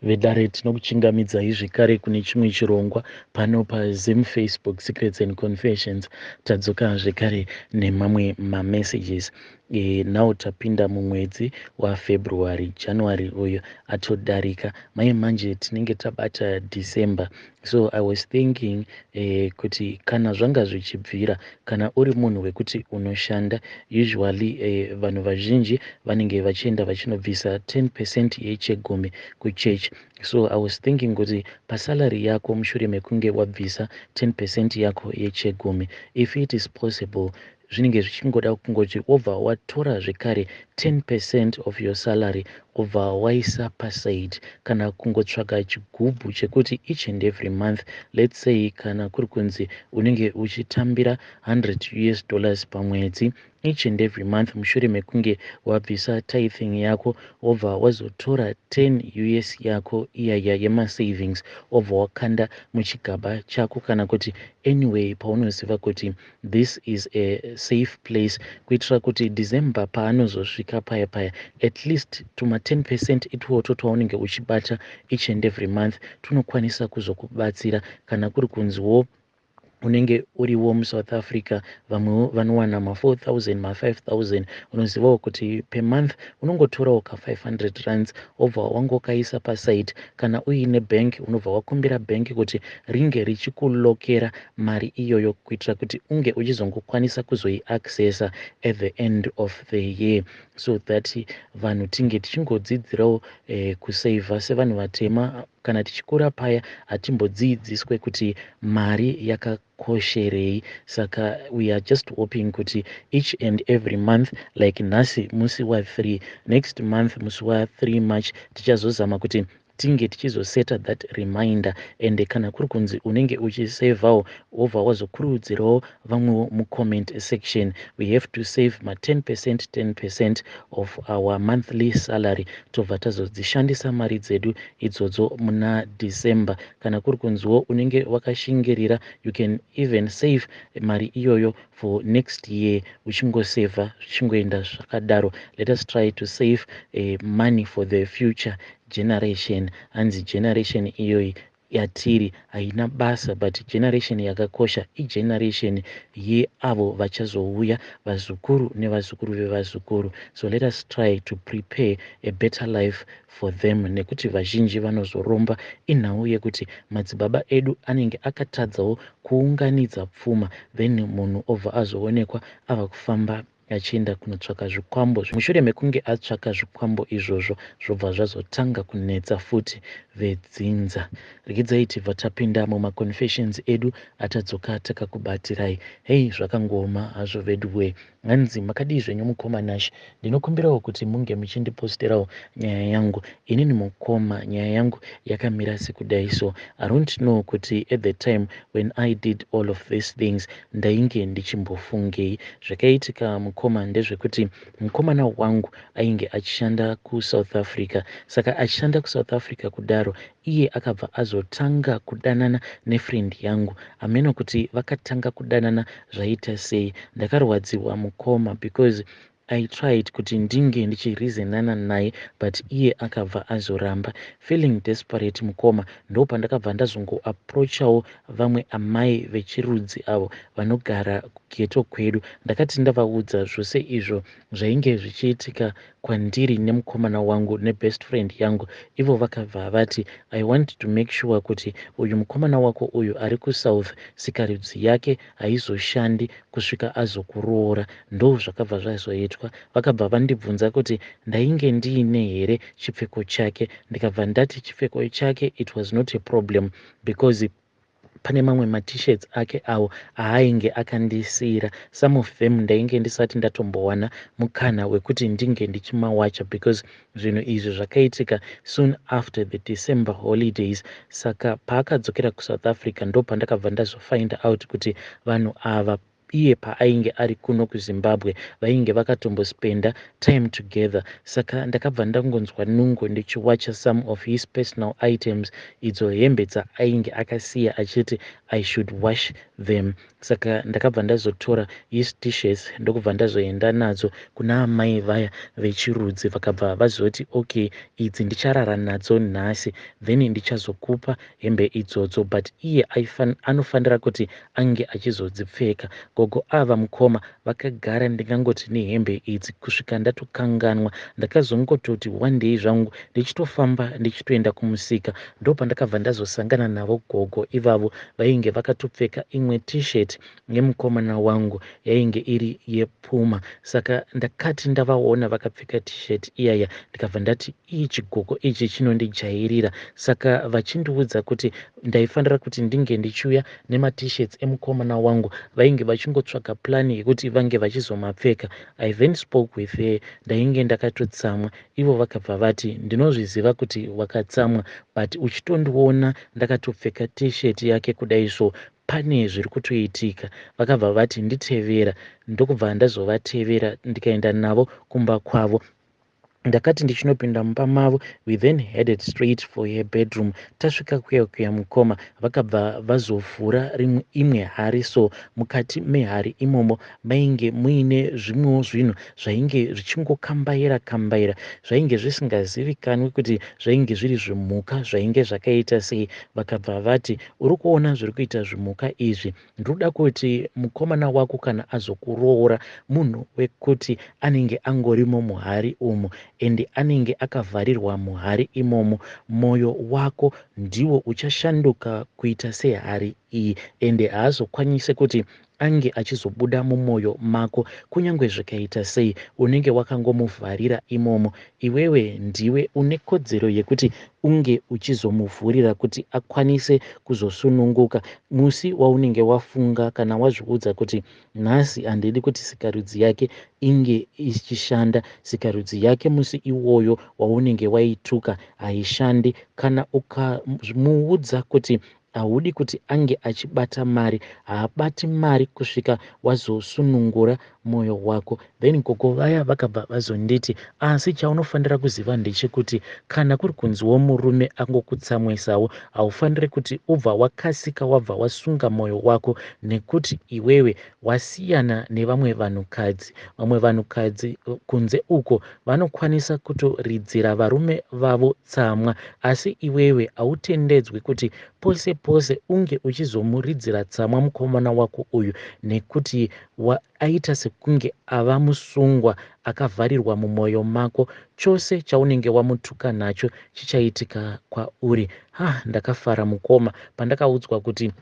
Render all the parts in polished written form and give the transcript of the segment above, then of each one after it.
Vedare, tinokuchingamidzai zvekare kune chimwe chirongwa pano paZim Facebook Secrets and Confessions. Tadzoka zvekare nemamwe mamessages. Now tapinda mumwedzi waFebruary. January uyu atodarika, mai manje tinenge tabata December. So I was thinking kuti kana zvanga zvichibvira, kana uri munhu wekuti unoshanda, usually vanhu vazhinji vanenge vachienda vachinobvisa 10% yechegumi kuchechi. So I was thinking kuti pasalary yako, mushure mekunge wabvisa 10% yako yechegumi, if it is possible, zvinenge zvichingoda kungoti wobva watora zvekare 10% of your salary, wobva waisa paside, kana kungotsvaga chigubhu chekuti each and every month, let's say kana kuri kunzi unenge uchitambira US$100 pamwedzi, each and every month, mushure mekunge wabvisa tithing yako, wobva wazotora 10 US yako iyaya yemasavings, wobva wakanda muchigaba chako, kana kuti anyway paunoziva kuti this is a safe place, kuitira kuti December paanozosvika paya paya, at least tuma 10% itwoto twaunenge uchibata each and every month tunokwanisa kuzokubatsira. Kana kuri kunziwo unenge uriwo muSouth Africa, vamwewo vanowana ma4000, ma5000, unozivawo kuti per month unongotorawo ka500 rands, wobva wangokaisa paside. Kana uine bank, unobva wakumbira bhengi kuti ringe richikulokera mari iyoyo, kuitira kuti unge uchizongokwanisa kuzoiaccessa at the end of the year, so that vanhu tinge tichingodzidzirawo kusavha. Sevanhu vatema, kana tichikura paya, hatimbodzidziswe kuti mari yakakosherei. Saka we are just hoping kuti each and every month, like nhasi musi wa3, next month musi wa3 March, tichazozama kuti tinge tichizoseta that reminder. And kana kuri kunzi unenge uchisevhawo, wobva wazokurudzirawo vamwewo mucomment section. We have to save ma10%, 10% of our monthly salary, tobva tazodzishandisa mari dzedu idzodzo muna December. Kana kuri kunziwo unenge wakashingirira, you can even save mari iyoyo for next year, uchingosevha zvichingoenda zvakadaro. Let us try to save money for the future generation. Hanzi generation iyoyi yatiri haina basa, but generation yakakosha igeneration yeavo vachazouya, vazukuru nevazukuru vevazukuru. So let us try to prepare a better life for them, nekuti vazhinji vanozoromba inhau yekuti madzibaba edu anenge akatadzawo kuunganidza pfuma, then munhu obva azoonekwa ava kufamba achienda kunotsvaka zvikwambo. Mushure mekunge atsvaka zvikwambo izvozvo, zvobva zvazotanga kunetsa futi vedzinza. Regidzai tibva tapinda mumaconfessions edu atadzoka takakubatirai. Hei, zvakangooma hazvo vedu wee. Hanzi, "Makadii zvenyu mukoma Nash? Ndinokumbirawo kuti munge muchindiposterawo nyaya yangu. Inini mukoma, nyaya yangu yakamira sekudai. So I don't know kuti at the time when I did all of these things ndainge ndichimbofungei. Zvakaitika mukoma ndezvekuti mukomana wangu ainge achishanda kuSouth Africa. Saka achishanda kuSouth Africa kudaro, iye akabva azotanga kudanana nefriend yangu. Hameno kuti vakatanga kudanana zvaita sei. Ndakarwadziwa mukoma, because I tried kuti ndinge ndichireasonana naye, but iye akabva azoramba. Feeling desperate mukoma, ndo pandakabva ndazongoapproachawo vamwe amai vechirudzi avo vanogara kughetto kwedu. Ndakati ndavaudza zvose izvo zvainge zvichiitika kwandiri nemukomana wangu nebest friend yangu, ivo vakabva vati, 'I want to make sure kuti uyu mukomana wako uyu ari kuSouth, sikarudzi yake haizoshandi kusvika azokuroora.' Ndo zvakabva zvazoitwa. Vakabva vandibvunza kuti ndainge ndiine here chipfeko chake. Ndikabva ndati chipfeko chake, it was not a problem, because pane mamwe maT-shirts ake awo aainge akandisiyira. Some of them ndainge ndisati ndatombowana mukana wekuti ndinge ndichimawacha, because zvinhu izvi zvakaitika soon after the December holidays. Saka paakadzokera kuSouth Africa, ndo pandakabva ndazofind out kuti vanhu ava, iye paainge ari kuno kuZimbabwe, vainge vakatombospenda time together. Saka ndakabva ndangonzwa nungo ndichiwacha some of his personal items, idzo hembe dzaainge akasiya achiti I should wash them. Saka ndakabva ndazotora his t-shirts ndokubva ndazoenda nadzo kuna amai vaya vechirudzi. Vakabva vazoti, "Okay, idzi ndicharara nadzo nhasi, then ndichazokupa hembe idzodzo, but iye anofanira kuti ange achizodzipfeka." Gogo ava, mukoma, vakagara, ndingangoti, nehembe idzi kusvika ndatokanganwa. Ndakazongototi one day zvangu ndichitofamba ndichitoenda kumusika, ndopandakabva ndazosangana navo gogo ivavo. Vainge vakatopfeka imwe t-shirt yemukomana wangu yainge iri yePuma. Saka ndakati ndavaona vakapfeka t-shirt iyaya, ndikabva ndati, "Ii, chigogo ichi chinondijairira." Saka vachindiudza kuti ndaifanira kuti ndinge ndichiuya nemaT-shirts emukomana wangu, vainge vachingotsvaga plan yekuti vange vachizomapfeka. I then spoke with her. Ndainge ndakatotsamwa. Ivo vakabva vati, "Ndinozviziva kuti wakatsamwa, but uchitondiona ndakatopfeka t-shirt yake kudai, so pane zviri kutoitika." Vakabva vati, "Nditevera." Ndokubva ndazovatevera, ndikaenda navo kumba kwavo. Ndakati ndichinopinda mumba mavo, we then headed straight for her bedroom. Tasvika kuya kuya, mukoma, vakabva vazovhura imwe hari. So mukati mehari imomo mainge muine zvimwewo zvinhu zvainge zvichingokambaira kambaira, zvainge zvisingazivikanwi kuti zvainge zviri zvimhuka zvainge zvakaita sei. Vakabva vati, "Uri kuona zviri kuita zvimhuka izvi? Ndinoda kuti mukomana wako kana azokuroora, munhu wekuti anenge angorimo muhari umu, ende anenge akavharirwa muhari imomo. Mwoyo wako ndiwo uchashanduka kuita sehari iyi, ende haazokwanisi kuti ange achizobuda mumwoyo mako kunyange zvikaita sei. Unenge wakangomuvharira imomo. Iwewe ndiwe une kodzero yekuti unge uchizomuvhurira kuti akwanise kuzosununguka musi waunenge wafunga kana wazviudza kuti nhasi handidi kuti sikarudzi yake inge ichishanda. Sikarudzi yake musi iwoyo waunenge waituka haishandi. Kana ukamuudza kuti haudi kuti ange achibata mari, haabati mari kusvika wazosunungura mwoyo wako." Then gogo vaya vakabva vazonditi, "Asi chaunofanira kuziva ndechekuti kana kuri kunziwo murume angokutsamwisawo, haufaniri kuti ubva wakasika wabva wasunga mwoyo wako, nekuti iwewe wasiyana nevamwe vanhukadzi. Vamwe vanhukadzi kunze uko vanokwanisa kutoridzira varume vavo tsamwa, asi iwewe hautendedzwi kuti pose pose unge uchizomuridzira tsamwa mukomana wako uyu, nekuti aita sekunge ava musungwa akavharirwa mumwoyo mako. Chose chaunenge wamutuka nacho chichaitika kwauri." Ha, ndakafara, mukoma, pandakaudzwa kuti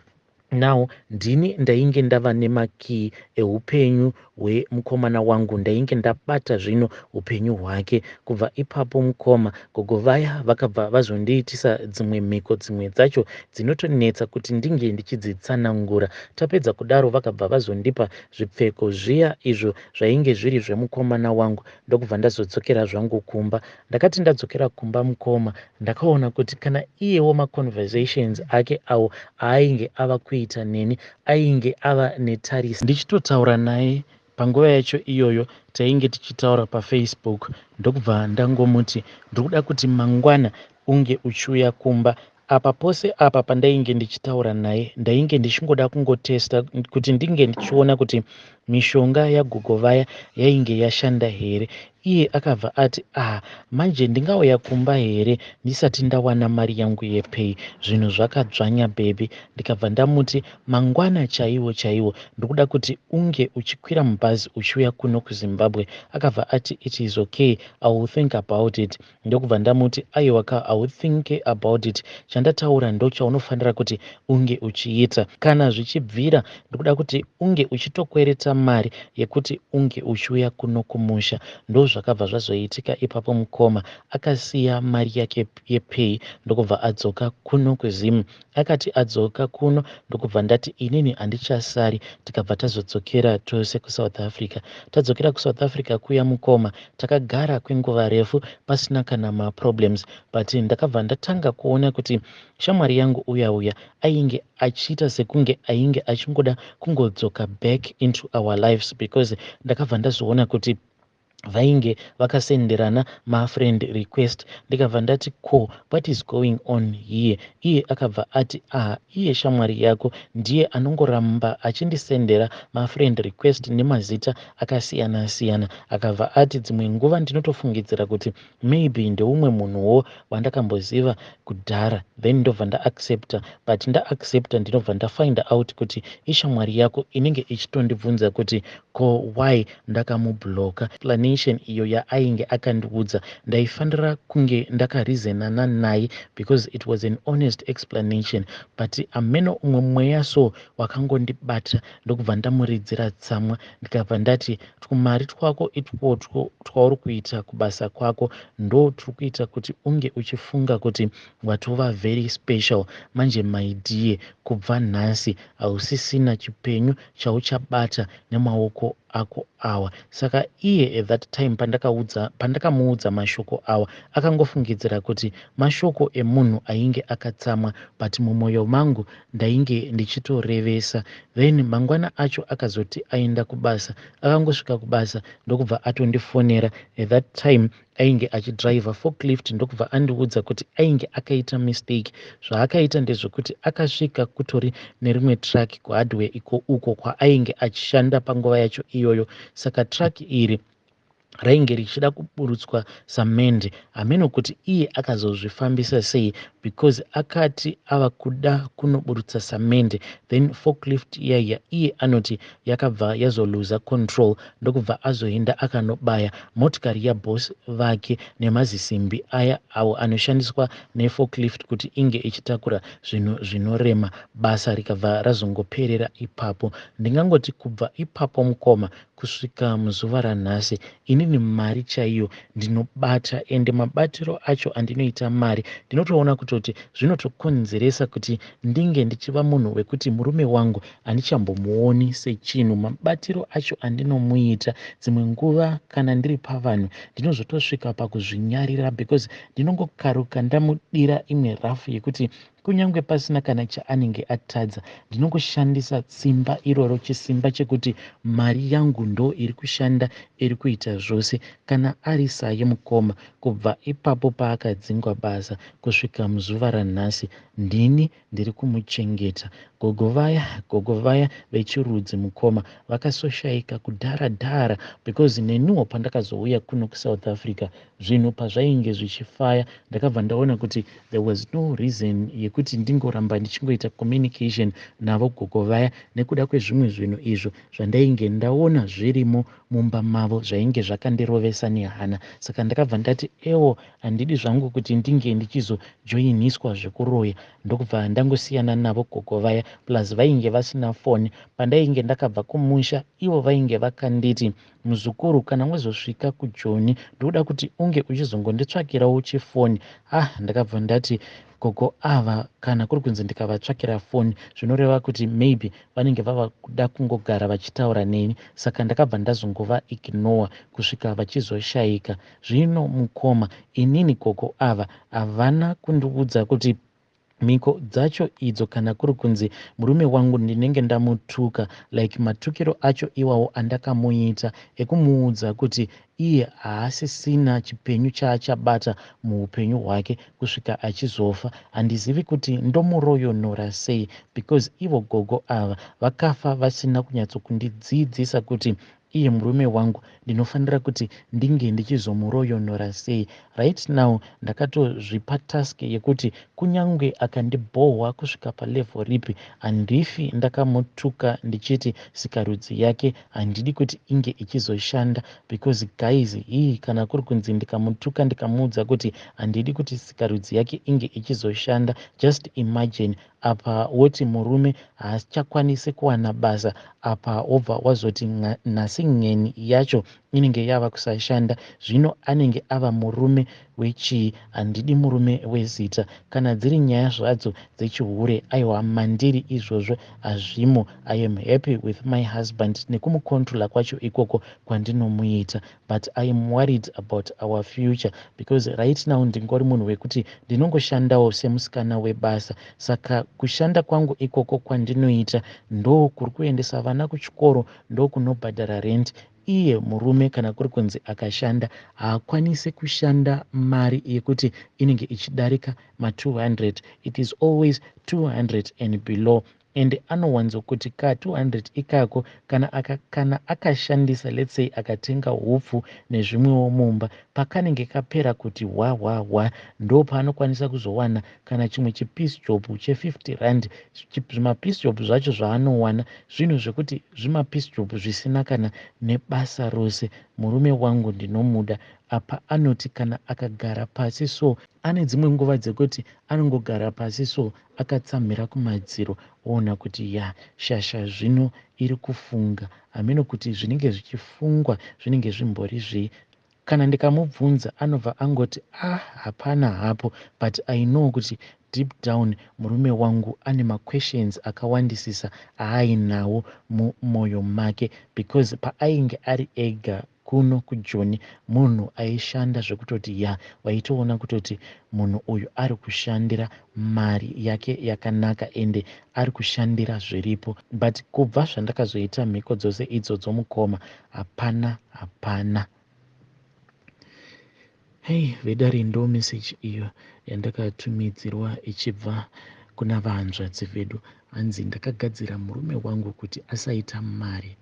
now ndini ndainge ndava nemakii eupenyu hwemukomana wangu. Ndainge ndabata zvino upenyu hwake. Kubva ipapo, mukoma, gogo vaya vakabva vazondiitisa dzimwe mhiko, dzimwe dzacho dzinotonetsa kuti ndinge ndichidzitsanangura. Tapedza kudaro, vakabva vazondipa zvipfeko zviya izvo zvainge zviri zvemukomana wangu, ndokubva ndazodzokera zvangu kumba. Ndakati ndadzokera kumba, mukoma, ndakaona kuti kana iyewo maconversations ake awo aainge ava kuita neni ainge ava netarisi. Ndichitotaura naye panguva yacho iyoyo, tainge tichitaura paFacebook, ndokubva ndangomuti, "Ndiri kuti mangwana unge uchiuya kumba." Apa pose apa pandainge ndichitaura naye, ndainge ndichingoda kungotesta kuti ndinge ndichiona kuti mishonga yagogo vaya yainge yashanda here. Iye akabva ati, "Ah, manje ndingauya kumba here ndisati ndawana mari yangu yepay? Zvinhu zvakadzvanya, baby." Ndikabva ndamuti, "Mangwana chaiwo chaiwo ndikuda kuti unge uchikwira mubhazi uchiuya kuno kuZimbabwe." Akabva ati, "It is okay, I will think about it." Ndokubva ndamuti, "Aiwa ka, hauthink about it. Chandataura ndo chaunofanira kuti unge uchiita. Kana zvichibvira, ndikuda kuti unge uchitokwereta mari yekuti unge uchiuya kuno kumusha." Ndo zvakabva zvazoitika ipapo, mukoma. Akasiya mari yake yepay, ndokubva adzoka kuno kuZimu. Akati adzoka kuno, ndokubva ndati, "Inini handichasari." Tikabva tazodzokera tose kuSouth Africa. Tadzokera kuSouth Africa kuya, mukoma, takagara kwenguva refu pasina kana maproblems, but ndakabva ndatanga kuona kuti shamwari yangu uya uya ainge achiita sekunge ainge achingoda kungodzoka back into our lives, because ndakabva ndazoona kuti Vainge vakasenderana mafriend request, ndikabva ndati, "Ko what is going on here?" Iye akabva ati, "Aha, iye shamwari yako ndiye anongoramba achindisendera mafriend request nemazita akasiyana siyana." Akabva ati, "Dzimwe nguva ndinotofungidzira kuti maybe ndeumwe munhuwo wandakamboziva kudhara, then ndobva ndaaccepta, but ndaaccepta ndinobva ndafind out kuti ishamwari yako inenge ichitondibvunza kuti ko why ndakamubloka." Explanation iyo yaainge akandiudza, ndaifanira kunge ndakareasonana naye because it was an honest explanation, but ameno umwe mweya so wakangondibata, ndokubva ndamuridzira tsamwa, ndikabva ndati, "Twumari twako itwotwo twauri kuita kubasa kwako ndo turi kuita kuti unge uchifunga kuti watova very special. Manje my dear, kubva nhasi hausisina chipenyu chauchabata nemaoko ako awa." Saka iye at that time pandakamuudza mashoko awa, akangofungidzira kuti mashoko emunhu ainge akatsamwa, but mumwoyo mangu ndainge ndichitorevesa. Then mangwana acho akazoti aenda kubasa. Akangosvika kubasa ndokubva atondifonera. At that time ainge achidhiraivha forklift, ndokubva andiudza kuti ainge akaita mistake. Zvaakaita ndezvekuti akasvika kutori nerimwe truck kuhardware iko uko kwaainge achishanda panguva yacho iyoyo. Saka truck iri rainge richida kuburutswa samende. Hameno kuti iye akazozvifambisa sei, because akati ava kuda kunoburutsa samende, then forklift iyaiya, iye anoti yakabva yazoluza control, ndokubva azoenda akanobaya motikari yaboss vake nemazisimbi aya awo anoshandiswa neforklift kuti inge ichitakura zvinhu zvinorema. Basa rikabva razongoperera ipapo. Ndingangoti kubva ipapo, mukoma, kusvika muzuva ranhasi, inini mari chaiyo ndinobata, ende mabatiro acho andinoita mari ndinotoona kutoti zvinotokonzeresa kuti ndinge ndichiva munhu wekuti murume wangu handichambomuoni sechinhu. Mabatiro acho andinomuita, dzimwe nguva kana ndiri pavanhu ndinozotosvika pakuzvinyarira, because ndinongokaruka ndamudira imwe rafu yekuti kunyange pasina kana chaanenge atadza, ndinongoshandisa simba iroro, chisimba chekuti mari yangu ndo iri kushanda, iri kuita zvose. Kana ari saye mukoma, kubva ipapo paakadzingwa basa kusvika muzuva ranhasi, ndini ndiri kumuchengeta. Gogo vaya vechirudzi, mukoma, vakasoshayika kudhara dhara, because neniwo pandakazouya kuno kuSouth Africa, zvinhu pazvainge zvichifaya, ndakabva ndaona kuti there was no reason yekuti ndingoramba ndichingoita communication navo gogo vaya, nekuda kwezvimwe zvinhu izvo zvandainge ndaona zvirimo mumba mavo zvainge zvakandirovesa nehana. Saka ndakabva ndati, "Ewo, handidi zvangu kuti ndinge ndichizojoiniswa zvekuroya." Ndokubva ndangosiyana navo gogo vaya. Plus vainge vasina foni. Pandainge ndakabva kumusha, ivo vainge vakanditi, "Muzukuru, kana wazosvika kuJoni, ndoda kuti unge uchizongonditsvakirawo chifoni." Ah, ndakabva ndati, gogo ava, kana kuri kunzi ndikavatsvakira foni, zvinoreva kuti maybe vanenge vava kuda kungogara vachitaura neni. Saka ndakabva ndazongova ignore kusvika vachizoshayika. Zvino mukoma, inini gogo ava havana kundiudza kuti mhiko dzacho idzo, kana kuri kunzi murume wangu ndinenge ndamutuka, like matukiro acho iwawo andakamuita ekumuudza kuti iye haasisina chipenyu chaachabata muupenyu hwake kusvika achizofa, handizivi kuti ndomuroyonora sei, because ivo gogo ava vakafa vasina kunyatsokundidzidzisa kuti iye murume wangu ndinofanira kuti ndinge ndichizomuroyonora sei. Right now ndakatozvipa task yekuti kunyange akandibhohwa kusvika palevel ripi, handifi ndakamutuka ndichiti sikarudzi yake handidi kuti inge ichizoshanda, because guys, hii, kana kuri kunzi ndikamutuka, ndikamuudza kuti handidi kuti sikarudzi yake inge ichizoshanda, just imagine, apa woti murume haachakwanisi kuwana basa, apa wobva wazoti nhasi ng'eni yacho inenge yava kusashanda. Zvino anenge ava murume wechii? Handidi murume wezita. Kana dziri nyaya zvadzo dzechihure, aiwa, mandiri izvozvo hazvimo. I am happy with my husband nekumucontrola kwacho ikoko kwandinomuita, but I am worried about our future, because right now ndingori munhu wekuti ndinongoshandawo semusikana webasa. Saka kushanda kwangu ikoko kwandinoita ndo kuri kuendesa vana kuchikoro, ndo kunobhadhara rent. Iye murume kana kuri kunzi akashanda, haakwanisi kushanda mari yekuti inenge ichidarika ma200. It is always 200 and below, and anowanzokuti ka200 ikako kana akashandisa, let's say akatenga hupfu nezvimwewo mumba, pakanenge kapera kuti hwa hwa hwa, ndo paanokwanisa kuzowana kana chimwe chipiece job che50 rand. Zvimapiece job zvacho zvaanowana zvinhu zvekuti zvimapiece job zvisina kana nebasa rose. Murume wangu ndinomuda. Apa anoti kana akagara pasi so, ane dzimwe nguva dzekuti anongogara pasi so akatsamhira kumadziro, oona kuti ya, shasha zvino iri kufunga. Hameno kuti zvinenge zvichifungwa zvinenge zvimbori zvei. Kana ndikamubvunza, anobva angoti, "Ah, hapana hapo." But I know kuti deep down murume wangu ane maquestions akawandisisa aainawo mumwoyo make, because paainge ari ega kuno kuJoni, munhu aishanda zvekutoti ya, waitoona kutoti munhu uyu ari kushandira mari yake yakanaka, ende ari kushandira zviripo. But kubva zvandakazoita mhiko dzose idzodzo, mukoma, hapana, hapana. Hei vedare, ndo meseji iyo yandakatumidzirwa ichibva kuna vahanzvadzi vedu. Hanzi ndakagadzira murume wangu kuti asaita mari.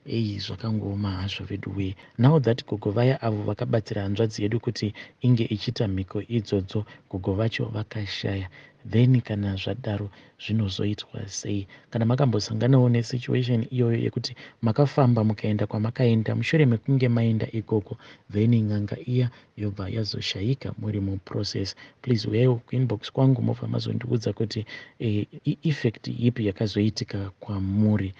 Ei, zvakangooma hazvo vedu wee. Now that gogo vaya avo vakabatsira hanzvadzi yedu kuti inge ichiita mhiko idzodzo, gogo vacho vakashaya, then kana zvadaro zvinozoitwa sei? Kana makambosanganawo nesituation iyoyo yekuti makafamba mukaenda kwamakaenda, mushure mekunge maenda ikoko, then n'anga iya yobva yazoshayika muri muprocess, please uyaiwo kuinbox kwangu, mobva mazondiudza kuti ieffect ipi yakazoitika kwamuri.